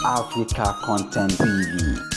Africa Content TV.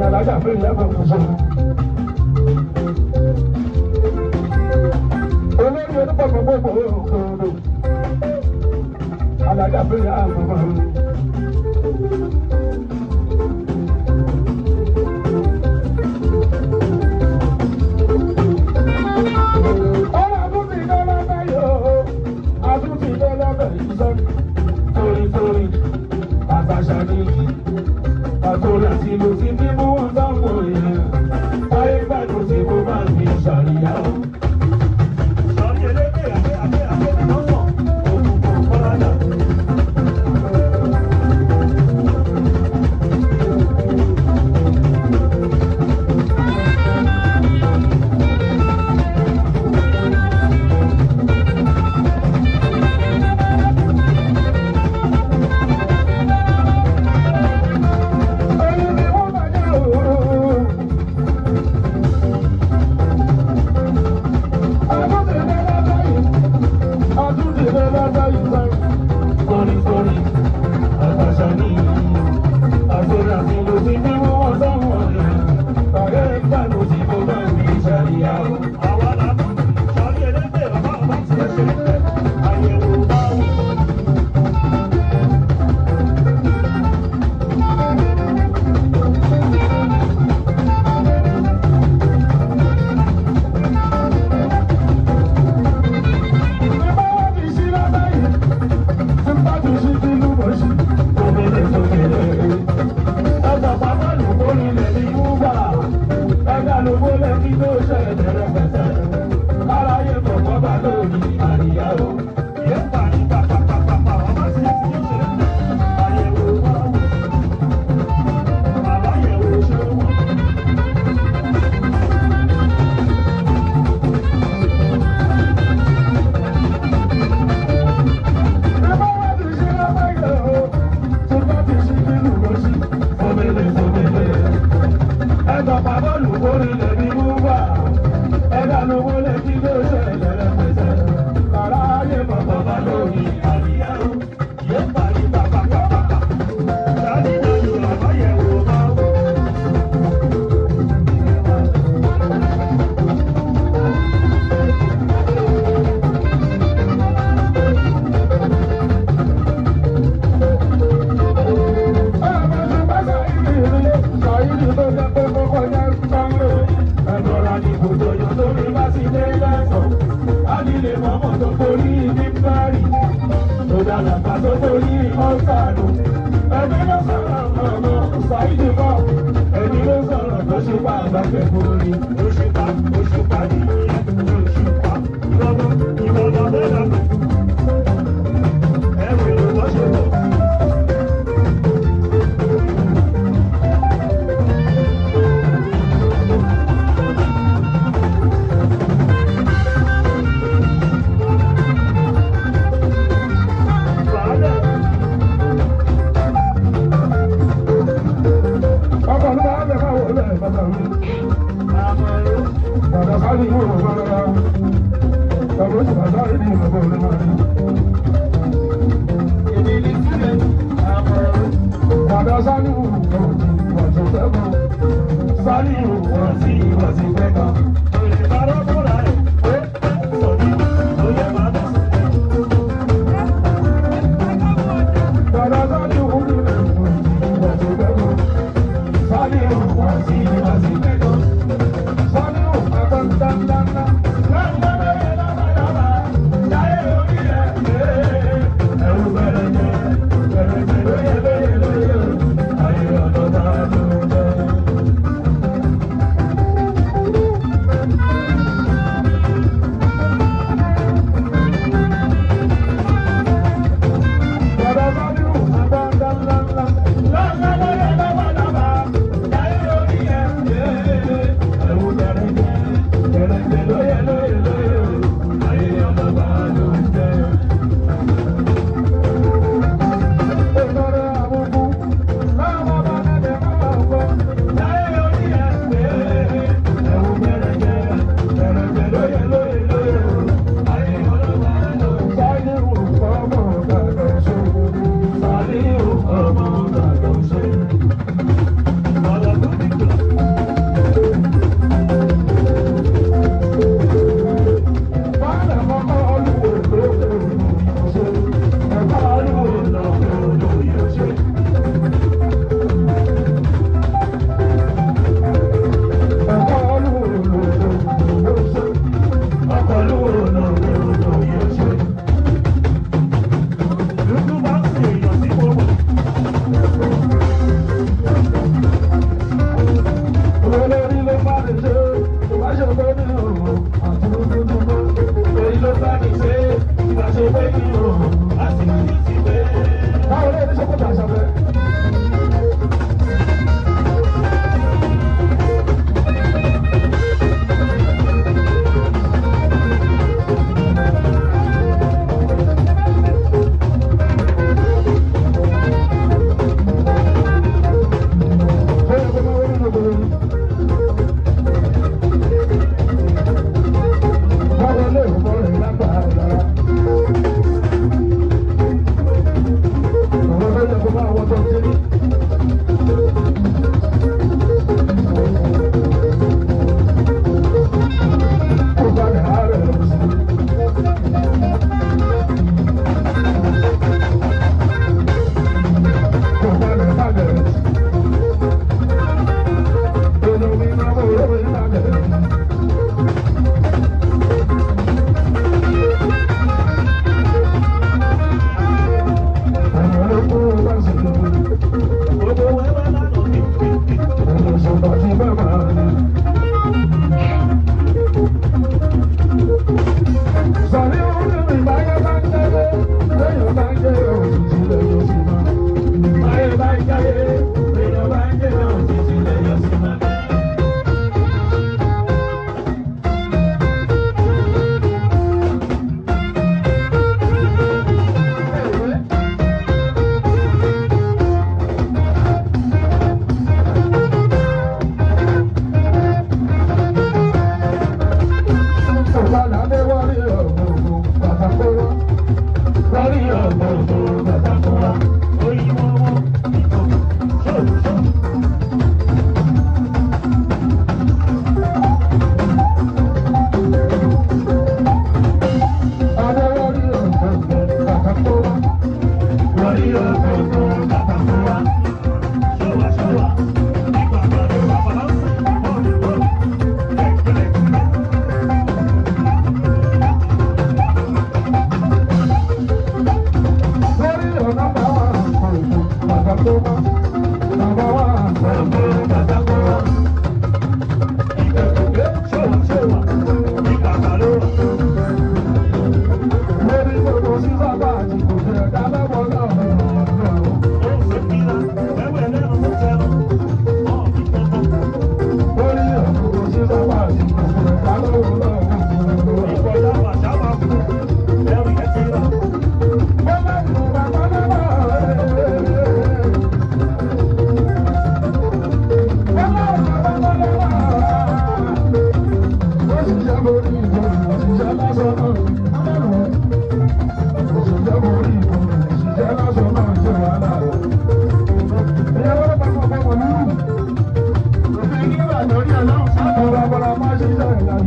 Alájà fún ìyá kan kò sọ. Olórí onípọ̀pọ̀ gbogbo òkòrò. Alájà fún ìyá àgbọ̀gbọ̀. Ọ̀rọ̀ àtúntì dọ́là báyọ̀ àtúntì dọ́là bẹ̀rẹ̀ sọ. Torí torí àtàṣà ni àtòrí àti ìlú ti bí mú wọn sáwọn èèyàn. Táyé gbàdúrà tí mo máa ń fi ṣàríyá o. Sọ̀rí elégbè àgbẹ̀ àgbẹ̀ àgbẹ̀ lọ́sàn òkùnkùn kọ́ládà. Ẹyin ni wọ́n bá jẹ́ òru. Àtúntì dọ́là báyìí, àtúntì dọ́là báyìí sáré. Sọ̀rí sọ̀rí àtàṣà ni àtòrí àti ìlú ti bí mú wọn sáwọn èèyàn. Táyé gbàdúrà tí mo máa ń fi ṣàríyá o. Àwa là ń sọ̀rí elégbè bàbá ọba ti ṣe àyẹ̀wò bá wù. Ìbá wá ti ṣí lábáyé, tí bá ti ṣí kí ló bọ̀ ṣí. Tòmìnì tòmìnì. Ẹgbà pàmò lórí ilẹ̀ ní Yúbà. Ẹgbà lówó lẹ́kí tó ṣẹlẹ̀ rẹpẹtẹ. Aráyé kọ̀ọ̀kan bá lórí àríyá o. Yéèpà ní pàpàpàpà ọmọ sí ti yóò ṣe àyẹ̀wò wá wò. Àbáyẹ̀wò ṣe wọ̀. Ìbá wá ti ṣí lábáyé o, tí bá ti ṣí kí ló bọ̀ ṣí. Tòmìnì tòmìnì. Ẹgbà pàmò lórí ilẹ̀ ní Yúbà. Ẹgbà lówó lẹ́kí tó ṣẹlẹ̀ rẹpẹtẹ. Aráyé kọ̀ọ̀kan bá lórí àríyá o. Yéèpà ní pàpàpàpà. Dájúdájú àbáyẹ̀wò bá wò. Ẹ̀dọ̀ra ni kò jọyọ̀ tó ní bá sí dé lẹ́sọ̀. Adìlẹ̀ mọ́mọ́ tó borí ní Bárì. Tó dàgbà tó borí ọ̀sánù. Ẹ̀mí ló sọ̀rọ̀ mọ̀mọ́ Ṣáìdì mọ́. Ẹ̀mí ló sọ̀rọ̀ tó ṣe pa àgbàgbẹ́ borí. Òṣùpá òṣùpá nìyẹn òṣùpá. Ìwọ̀nà ìwọ̀nà lẹ́nà. Ẹ̀rù èrò bọ́ ṣe bọ̀. Bàálẹ̀. Ọkọ̀ ló bá bẹ̀ máa wọlé bàbá mi. Bàbá sáré ìwé òwò bàbá. Bàbá ó sì bàbá sáré ní ìwé òwò bàbá. Bàbá sáré ìwé òwò wọ̀tí fẹ́ kan. Sáré ìwọ̀n sí ìwọ̀n sí fẹ́ kan. Bàbá sáré ìwé òwò wọ̀tí fẹ́ kan. Sáré ìwọ̀n sí ìwọ̀n sí fẹ́ kan. Sáré ìwé bàbá ńláńlá. Ẹ̀rù bẹ̀rẹ̀ jẹ́, bẹ̀rẹ̀ jẹ́ lóye lóye lóye, ayé ọ̀dọ́ ta ló jẹ́. Bàbá sáré ìwé bàbá ńláńlá. Ìtọ́rẹ àbùkù. Láwọn bàbá náà máa ń gbọ́. Sáré ìwé ọmọ bàbá ṣòro. Sáré ọmọ bàbá ṣe.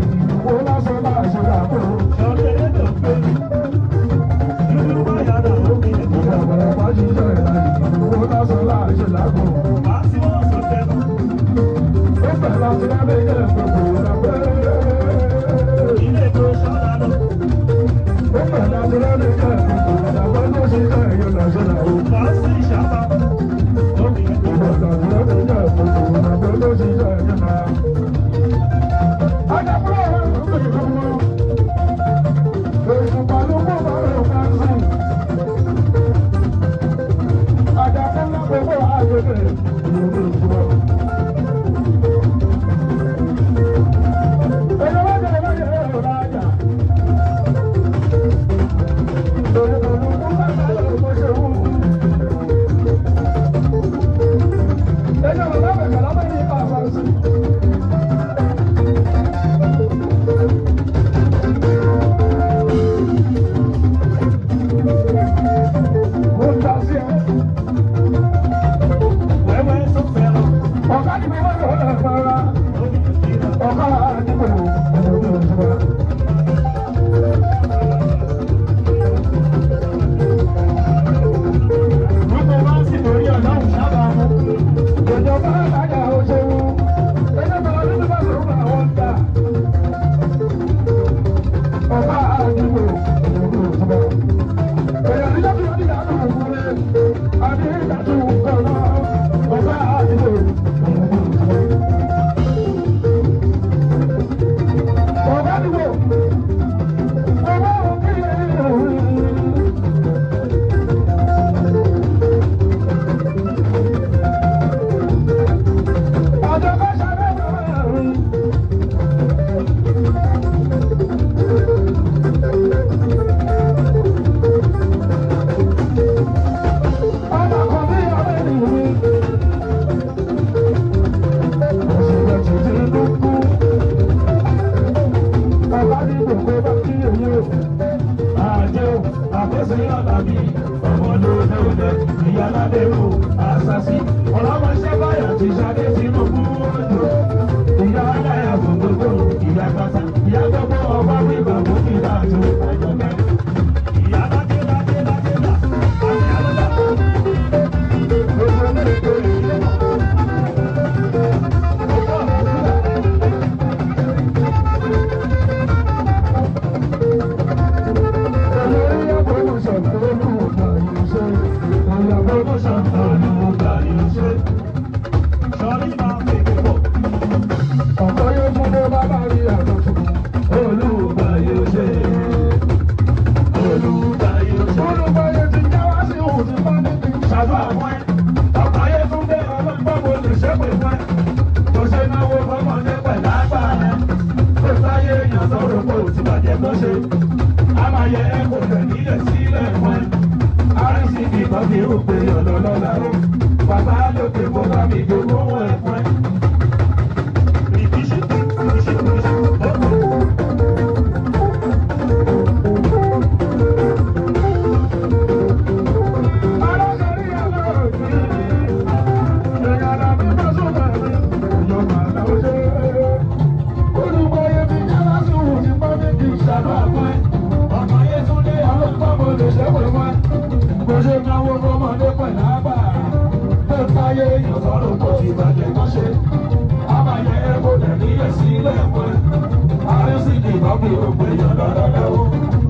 Ìdìbò lásán láṣẹ làbò. Ìjọba ṣiṣẹ́ ìlà ìdìbò lásán láṣẹ làbò. Ó bẹ̀rẹ̀ láti lábẹ́ ilé gbogbo lábẹ́. Ó bẹ̀rẹ̀ láti lábẹ́ ilé gbogbo lábẹ́ ló ṣiṣẹ́ ìyọ̀ láṣẹ làbò. Ìjọba láti lábẹ́ ilé gbogbo lábẹ́ ló ṣiṣẹ́ ìyọ̀ láṣẹ.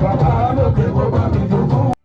Bàbá lókè kó bá mi.